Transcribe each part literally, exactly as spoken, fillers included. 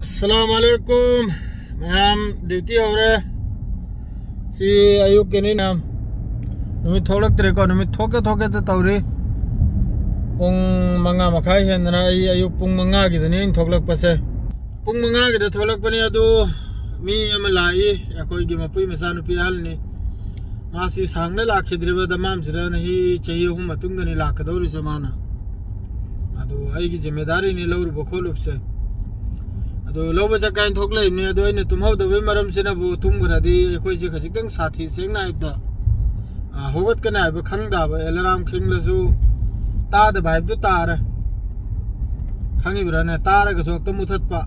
ꯑꯁꯂꯥꯃꯨ ꯑꯂꯩꯀꯨꯝ꯫ ꯃꯌꯥꯝ ꯗ꯭ꯌꯨꯇꯤ ꯍꯧꯔꯦ꯫ ꯁꯤ ꯑꯌꯨꯛꯀꯤꯅꯤ ꯃꯌꯥꯝ꯫ ꯅꯨꯃꯤꯠ ꯊꯣꯛꯂꯛꯇ꯭ꯔꯦꯀꯣ, ꯅꯨꯃꯤꯠ ꯊꯣꯛꯀꯦ ꯊꯣꯛꯀꯦꯗ ꯇꯧꯔꯤ꯫ ꯄꯨꯡ ꯃꯉꯥ ꯃꯈꯥꯏ ꯍꯦꯟꯗꯅ ꯑꯩ ꯑꯌꯨꯛ ꯄꯨꯡ ꯃꯉꯥꯒꯤꯗꯅꯤ ꯑꯩꯅ ꯊꯣꯛꯂꯛꯄꯁꯦ꯫ ꯄꯨꯡ ꯃꯉꯥꯒꯤꯗ ꯊꯣꯛꯂꯛꯄꯅꯤ, ꯑꯗꯨ ꯃꯤ ꯑꯃ ꯂꯥꯛꯏ, ꯑꯩꯈꯣꯏꯒꯤ ꯃꯄꯨꯏ ꯃꯆꯥꯅꯨꯄꯤ ꯑꯍꯜꯅꯤ꯫ ꯃꯥꯁꯤ ꯁꯥꯡꯅ ꯂꯥꯛꯈꯤꯗ꯭ꯔꯤꯕ ꯗꯃꯥꯝꯁꯤꯗ ꯅꯍꯤ ꯆꯍꯤ ꯑꯍꯨꯝ ꯃꯇꯨꯡꯗꯅꯤ ꯂꯥꯛꯀꯗꯧꯔꯤꯁꯦ ꯃꯥꯅ꯫ ꯑꯗꯨ ꯑꯩꯒꯤ ꯖꯤꯝꯃꯦꯗꯥꯔꯤꯅꯤ ꯂꯧꯔꯨꯕ ꯈꯣꯠꯂꯨꯕꯁꯦ꯫ ꯑꯗꯨ ꯂꯧꯕ ꯆꯠꯀꯥꯏꯅ ꯊꯣꯛꯂꯛꯏꯕꯅꯤ꯫ ꯑꯗꯨ ꯑꯩꯅ ꯇꯨꯝꯍꯧꯗꯕꯩ ꯃꯔꯝꯁꯤꯅꯕꯨ ꯇꯨꯝꯈ꯭ꯔꯗꯤ ꯑꯩꯈꯣꯏꯁꯦ ꯈꯖꯤꯛꯇꯪ ꯁꯥꯊꯤ ꯁꯦꯡꯅ ꯍꯥꯏꯕꯗ, ꯑ, ꯍꯧꯒꯠꯀꯅꯤ ꯍꯥꯏꯕ ꯈꯪꯗꯕ, ꯑꯦꯂꯥꯔꯝ ꯈꯤꯡꯂꯁꯨ ꯇꯥꯗꯕ ꯍꯥꯏꯕꯗꯨ ꯇꯥꯔꯦ꯫ ꯈꯪꯉꯤꯕ꯭ꯔꯥꯅꯦ? ꯇꯥꯔꯒꯁꯨ ꯍꯦꯛꯇ ꯃꯨꯊꯠꯄ꯫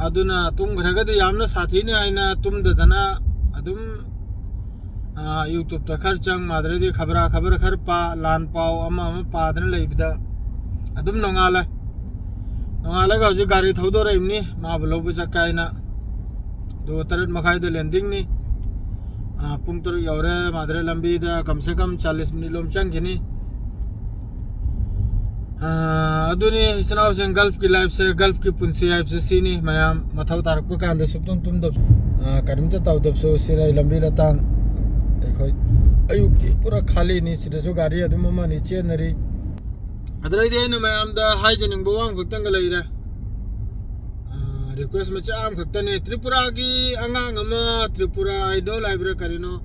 ꯑꯗꯨꯅ ꯇꯨꯝꯈ꯭ꯔꯒꯗꯤ ꯌꯥꯝꯅ ꯁꯥꯊꯤꯅꯤ ꯍꯥꯏꯅ ꯇꯨꯝꯗꯗꯅ ꯑꯗꯨꯝ, ꯑ, YouTube-ꯇ ꯈꯔ ꯆꯪ, ꯃꯥꯗ꯭ꯔꯗꯤ ꯈꯕꯔꯥ ꯈꯕꯔ ꯈꯔ ꯄꯥ, ꯂꯥꯟ ꯄꯥꯎ ꯑꯃ ꯑꯃ ꯄꯥꯗꯅ ꯂꯩꯕꯗ ꯑꯗꯨꯝ ꯅꯣꯡꯉꯥꯜꯂꯦ꯫ ꯅꯣꯡꯉꯥꯜꯂꯒ ꯍꯧꯖꯤꯛ ꯒꯥꯔꯤ ꯊꯧꯗꯣꯔꯛꯏꯕꯅꯤ, ꯃꯥꯕꯨ ꯂꯧꯕ ꯆꯠꯀꯥꯏꯅ꯫ ꯑꯗꯨꯒ ꯇꯔꯦꯠ ꯃꯈꯥꯏꯗ ꯂꯦꯟꯗꯤꯡꯅꯤ꯫ ꯑ, ꯄꯨꯡ ꯇꯔꯨꯛ ꯌꯧꯔꯦ, ꯃꯥꯗ꯭ꯔꯦ ꯂꯝꯕꯤꯗ ꯀꯝ ꯁꯦ ꯀꯝ ꯆꯥꯂꯤꯁ ꯃꯤꯅꯤꯠ ꯂꯣꯝ ꯆꯪꯈꯤꯅꯤ꯫ ꯑ, ꯑꯗꯨꯅꯤ ꯏꯆꯤꯟ ꯏꯅꯥꯎꯁꯤꯡ, ꯒꯜꯐꯀꯤ ꯂꯥꯏꯐꯁꯦ, ꯒꯜꯐꯀꯤ ꯄꯨꯟꯁꯤ ꯍꯥꯏꯕꯁꯦ ꯁꯤꯅꯤ꯫ ꯃꯌꯥꯝ ꯃꯊꯧ ꯇꯥꯔꯛꯄ ꯀꯥꯟꯗ ꯁꯨꯞꯇꯨꯝ ꯇꯨꯝꯗꯕ, ꯑ, ꯀꯔꯤꯝꯇ ꯇꯧꯗꯕꯁꯨ ꯁꯤꯔꯥꯏ ꯂꯝꯕꯤ ꯂꯇꯥꯡ꯫ ꯑꯩꯈꯣꯏ ꯑꯌꯨꯛꯀꯤ ꯄꯨꯔꯥ ꯈꯥꯂꯤꯅꯤ, ꯁꯤꯗꯁꯨ ꯒꯥꯔꯤ ꯑꯗꯨꯝ ꯑꯃ ꯑꯅꯤ ꯆꯦꯟꯅꯔꯤ꯫ ꯑꯗꯨꯗꯩꯗꯤ ꯑꯩꯅ ꯃꯌꯥꯝꯗ ꯍꯥꯏꯖꯅꯤꯡꯕ ꯋꯥ ꯑꯃꯈꯛꯇꯪꯒ ꯂꯩꯔꯦ꯫ ꯑ, request ꯃꯆꯥ ꯑꯃꯈꯛꯇꯅꯦ꯫ ꯇ꯭ꯔꯤꯄꯨꯔꯥꯒꯤ ꯑꯉꯥꯡ ꯑꯃ, ꯇ꯭ꯔꯤꯄꯨꯔꯥ ꯑꯥꯏꯗꯣꯜ ꯍꯥꯏꯕ꯭ꯔꯥ ꯀꯔꯤꯅꯣ,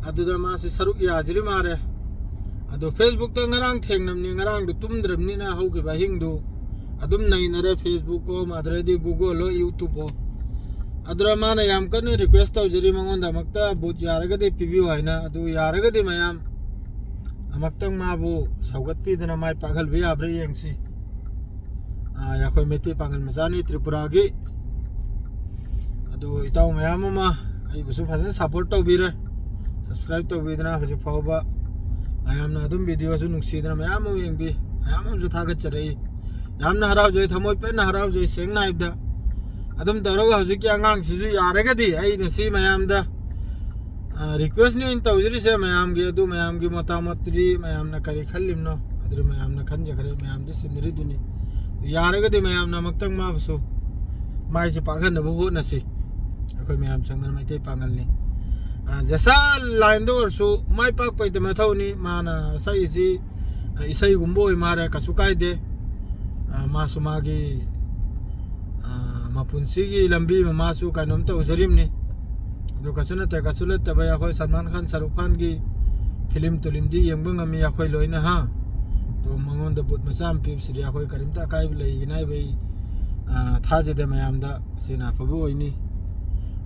ꯑꯗꯨꯗ ꯃꯥꯁꯦ ꯁꯔꯨꯛ ꯌꯥꯖꯔꯤ ꯃꯥꯜꯂꯦ꯫ ꯑꯗꯣ Facebook-ꯇ ꯉꯔꯥꯡ ꯊꯦꯡꯅꯕꯅꯤ, ꯉꯔꯥꯡꯗꯣ ꯇꯨꯝꯗ꯭ꯔꯕꯅꯤꯅ ꯍꯧꯈꯤꯕ ꯑꯍꯤꯡꯗꯣ ꯑꯗꯨꯝ ꯅꯩꯅꯔꯦ, Facebook-ꯑꯣ, ꯃꯥꯗ꯭ꯔꯗꯤ Google-ꯑꯣ, YouTube-ꯑꯣ꯫ ꯑꯗꯨꯗ ꯃꯥꯅ ꯌꯥꯝ ꯀꯟꯅ request ꯇꯧꯖꯔꯤ, ꯃꯉꯣꯟꯗ ꯑꯃꯨꯛꯇ vote ꯌꯥꯔꯒꯗꯤ ꯄꯤꯕꯤꯌꯨ ꯍꯥꯏꯅ꯫ ꯑꯗꯨ ꯌꯥꯔꯒꯗꯤ ꯃꯌꯥꯝ ꯑꯃꯨꯛꯇꯪ ꯃꯥꯕꯨ ꯁꯧꯒꯠꯄꯤꯗꯅ ꯃꯥꯏ ꯄꯥꯛꯍꯟꯕ ꯌꯥꯕ꯭ꯔꯥ ꯌꯦꯡꯁꯤ꯫ ꯑꯥ, ꯑꯩꯈꯣꯏ ꯃꯩꯇꯩ ꯄꯥꯡꯒꯜ ꯃꯆꯥꯅꯤ ꯇ꯭ꯔꯤꯄꯨꯔꯥꯒꯤ꯫ ꯑꯗꯨ ꯏꯇꯥꯎ ꯃꯌꯥꯝ ꯑꯃ ꯑꯩꯕꯨꯁꯨ ꯐꯖꯅ support ꯇꯧꯕꯤꯔꯦ, subscribe ꯇꯧꯕꯤꯗꯅ ꯍꯧꯖꯤꯛ ꯐꯥꯎꯕ ꯃꯌꯥꯝꯅ ꯑꯗꯨꯝ video-ꯁꯨ ꯅꯨꯡꯁꯤꯗꯅ ꯃꯌꯥꯝ ꯑꯃ ꯌꯦꯡꯕꯤ, ꯃꯌꯥꯝ ꯑꯃꯁꯨ ꯊꯥꯒꯠꯆꯔꯛꯏ꯫ ꯌꯥꯝꯅ ꯍꯔꯥꯎꯖꯩ, ꯊꯃꯣꯏ ꯄꯦꯟꯅ ꯍꯔꯥꯎꯖꯩ꯫ ꯁꯦꯡꯅ ꯍꯥꯏꯕꯗ, ꯑꯗꯨꯝ ꯇꯧꯔꯒ ꯍꯧꯖꯤꯛꯀꯤ ꯑꯉꯥꯡꯁꯤꯁꯨ ꯌꯥꯔꯒꯗꯤ ꯑꯩꯅ ꯁꯤ ꯃꯌꯥꯝꯗ, ꯑ, request-ꯅꯤ ꯑꯩꯅ ꯇꯧꯖꯔꯤꯁꯦ ꯃꯌꯥꯝꯒꯤ꯫ ꯑꯗꯨ ꯃꯌꯥꯝꯒꯤ ꯃꯣꯇꯥꯃꯣꯠꯇꯨꯗꯤ ꯃꯌꯥꯝꯅ ꯀꯔꯤ ꯈꯜꯂꯤꯕꯅꯣ? ꯑꯗꯨꯗꯤ ꯃꯌꯥꯝꯅ ꯈꯟꯖꯈ꯭ꯔꯦ, ꯃꯌꯥꯝꯗꯤ ꯁꯤꯟꯅꯔꯤꯗꯨꯅꯤ꯫ ꯌꯥꯔꯒꯗꯤ ꯃꯌꯥꯝꯅ ꯑꯃꯨꯛꯇꯪ ꯃꯥꯕꯨꯁꯨ ꯃꯥꯏꯁꯨ ꯄꯥꯛꯍꯟꯅꯕ ꯍꯣꯠꯅꯁꯤ꯫ ꯑꯩꯈꯣꯏ ꯃꯌꯥꯝ ꯆꯪꯗꯅ ꯃꯩꯇꯩ ꯄꯥꯉꯜꯅꯤ꯫ ꯑ, ꯖꯁꯥ line ꯗ ꯑꯣꯏꯔꯁꯨ ꯃꯥꯏ ꯄꯥꯛꯄꯩꯗ ꯃꯊꯧꯅꯤ꯫ ꯃꯥꯅ ꯁꯛꯏꯁꯤ, ꯑ, ꯏꯁꯩꯒꯨꯝꯕ ꯑꯣꯏ ꯃꯥꯔꯦ, ꯀꯩꯁꯨ ꯀꯥꯏꯗꯦ꯫ ꯑ, ꯃꯥꯁꯨ ꯃꯥꯒꯤ, ꯑ, ꯃꯄꯨꯟꯁꯤꯒꯤ ꯂꯝꯕꯤ ꯑꯃ ꯃꯥꯁꯨ ꯀꯩꯅꯣꯝ ꯇꯧꯖꯔꯤꯕꯅꯤ꯫ ꯑꯗꯨ ꯀꯩꯁꯨ ꯅꯠꯇꯦ, ꯀꯩꯁꯨ ꯂꯩꯇꯕ ꯑꯩꯈꯣꯏ ꯁꯜꯃꯥꯟ ꯈꯥꯟ, ꯁꯔꯨꯛ ꯈꯥꯟꯒꯤ film ꯇꯨꯂꯤꯝꯗꯤ ꯌꯦꯡꯕ ꯉꯝꯃꯤ ꯑꯩꯈꯣꯏ ꯂꯣꯏꯅ, ꯍꯥ꯫ ꯑꯗꯣ ꯃꯉꯣꯟꯗ ꯕꯨꯠ ꯃꯆꯥ ꯑꯃ ꯄꯤꯕꯁꯤꯗꯤ ꯑꯩꯈꯣꯏ ꯀꯔꯤꯝꯇ ꯑꯀꯥꯏꯕ ꯂꯩꯒꯅꯤ ꯍꯥꯏꯕ ꯑꯩ, ꯑ, ꯊꯥꯖꯗꯦ꯫ ꯃꯌꯥꯝꯗ ꯁꯤꯅ ꯑꯐꯕ ꯑꯣꯏꯅꯤ꯫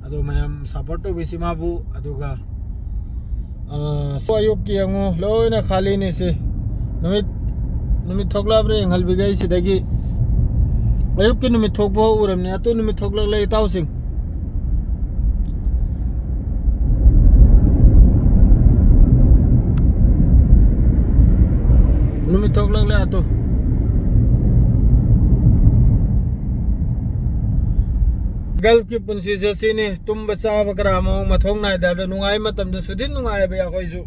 ꯑꯗꯣ ꯃꯌꯥꯝ support ꯇꯧꯕꯤꯁꯤ ꯃꯥꯕꯨ꯫ ꯑꯗꯨꯒ, ꯑ, ꯁꯣ ꯑꯌꯨꯛꯀꯤ ꯌꯦꯡꯉꯨ, ꯂꯣꯏꯅ ꯈꯥꯂꯤꯅꯤ ꯁꯤ꯫ ꯅꯨꯃꯤꯠ, ꯅꯨꯃꯤꯠ ꯊꯣꯛꯂꯛꯑꯕ꯭ꯔꯥ ꯌꯦꯡꯍꯜꯕꯤꯒꯦ ꯑꯩ ꯁꯤꯗꯒꯤ꯫ ꯑꯌꯨꯛꯀꯤ ꯅꯨꯃꯤꯠ ꯊꯣꯛꯄ ꯎꯔꯕꯅꯦ꯫ ꯑꯗꯨ ꯅꯨꯃꯤꯠ ꯊꯣꯛꯂꯛꯂꯦ, ꯏꯇꯥꯎꯁꯤꯡ꯫ ꯅꯨꯃꯤꯠ ꯊꯣꯛꯂꯛꯂꯦ ꯑꯗꯣ꯫ Gulf ꯀꯤ ꯄꯨꯟꯁꯤꯁꯦ ꯁꯤꯅꯤ꯫ ꯇꯨꯝꯕ ꯆꯥꯕ ꯀꯔꯥ ꯃꯑꯣꯡ ꯃꯊꯧ ꯅꯥꯏꯗꯕꯗ ꯅꯨꯡꯉꯥꯏ ꯃꯇꯝꯗꯁꯨ ꯊꯤ ꯅꯨꯡꯉꯥꯏꯑꯕ ꯑꯩꯈꯣꯏꯁꯨ꯫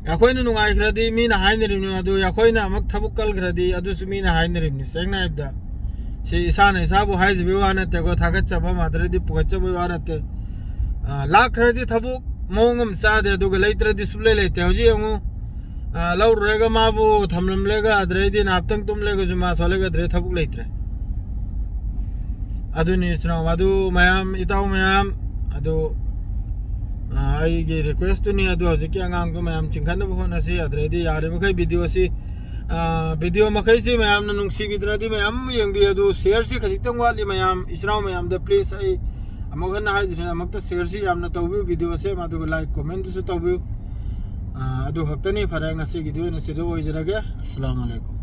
ꯑꯩꯈꯣꯏꯅ ꯅꯨꯡꯉꯥꯏꯈ꯭ꯔꯗꯤ ꯃꯤꯅ ꯍꯥꯏꯅꯔꯤꯕꯅꯤ, ꯑꯗꯨ ꯑꯩꯈꯣꯏꯅ ꯑꯃꯨꯛ ꯊꯕꯛ ꯀꯜꯈ꯭ꯔꯗꯤ ꯑꯗꯨꯁꯨ ꯃꯤꯅ ꯍꯥꯏꯅꯔꯤꯕꯅꯤ꯫ ꯁꯦꯡꯅ ꯍꯥꯏꯕꯗ ꯁꯤ ꯏꯁꯥꯅ ꯏꯁꯥꯕꯨ ꯍꯥꯏꯖꯕꯒꯤ ꯋꯥ ꯅꯠꯇꯦꯀꯣ, ꯊꯥꯒꯠꯆꯕ ꯃꯥꯗ꯭ꯔꯗꯤ ꯄꯨꯈꯠꯆꯕꯒꯤ ꯋꯥ ꯅꯠꯇꯦ꯫ ꯑ, ꯂꯥꯛꯈ꯭ꯔꯗꯤ ꯊꯕꯛ ꯃꯑꯣꯡ ꯑꯃ ꯆꯥꯗꯦ, ꯑꯗꯨꯒ ꯂꯩꯇ꯭ꯔꯗꯤ ꯁꯨꯡꯂꯩ ꯂꯩꯇꯦ꯫ ꯍꯧꯖꯤꯛ ꯌꯦꯡꯉꯨ, ꯑ, ꯂꯧꯔꯨꯔꯒ ꯃꯥꯕꯨ ꯊꯝꯂꯝꯂꯒ ꯑꯗꯨꯗꯩꯗꯤ ꯉꯥꯏꯍꯥꯛꯇꯪ ꯇꯨꯝꯂꯒꯁꯨ ꯃꯥ ꯁꯣꯜꯂꯒ ꯑꯗꯨꯗꯩ ꯊꯕꯛ ꯂꯩꯇ꯭ꯔꯦ꯫ ꯑꯗꯨꯅꯤ ꯏꯆꯤꯟ ꯏꯅꯥꯎ, ꯑꯗꯨ ꯃꯌꯥꯝ, ꯏꯇꯥꯎ ꯃꯌꯥꯝ, ꯑꯗꯨ, ꯑ, ꯑꯩꯒꯤ request ꯇꯨꯅꯤ꯫ ꯑꯗꯨ ꯍꯧꯖꯤꯛꯀꯤ ꯑꯉꯥꯡꯗꯣ ꯃꯌꯥꯝ ꯆꯤꯡꯈꯠꯅꯕ ꯍꯣꯠꯅꯁꯤ꯫ ꯑꯗꯨꯗꯩꯗꯤ ꯌꯥꯔꯤꯕꯃꯈꯩ video ꯁꯤ, ꯑ, video ꯃꯈꯩꯁꯤ ꯃꯌꯥꯝꯅ ꯅꯨꯡꯁꯤꯕꯤꯗ꯭ꯔꯗꯤ ꯃꯌꯥꯝ ꯑꯃ ꯌꯦꯡꯕꯤ꯫ ꯑꯗꯨ share ꯁꯤ ꯈꯖꯤꯛꯇꯪ ꯋꯥꯠꯂꯤ꯫ ꯃꯌꯥꯝ, ꯏꯆꯤꯟ ꯏꯅꯥꯎ ꯃꯌꯥꯝꯗ please ꯑꯩ ꯑꯃꯨꯛ ꯍꯟꯅ ꯍꯥꯏꯖꯔꯤꯁꯤꯅ ꯑꯃꯨꯛꯇ share ꯁꯤ ꯌꯥꯝꯅ ꯇꯧꯕꯤꯌꯨ video ꯁꯦ, ꯑꯗꯨꯒ like comment ꯇꯨꯁꯨ ꯇꯧꯕꯤꯌꯨ꯫ ꯑ, ꯑꯗꯨ ꯈꯛꯇꯅꯤ꯫ ꯐꯔꯦ, ꯉꯁꯤꯒꯤꯗꯤ ꯑꯣꯏꯅ ꯁꯤꯗ ꯑꯣꯏꯖꯔꯒꯦ꯫ ꯑꯁꯂꯥꯃꯨ ꯑꯂꯩꯀꯨꯝ꯫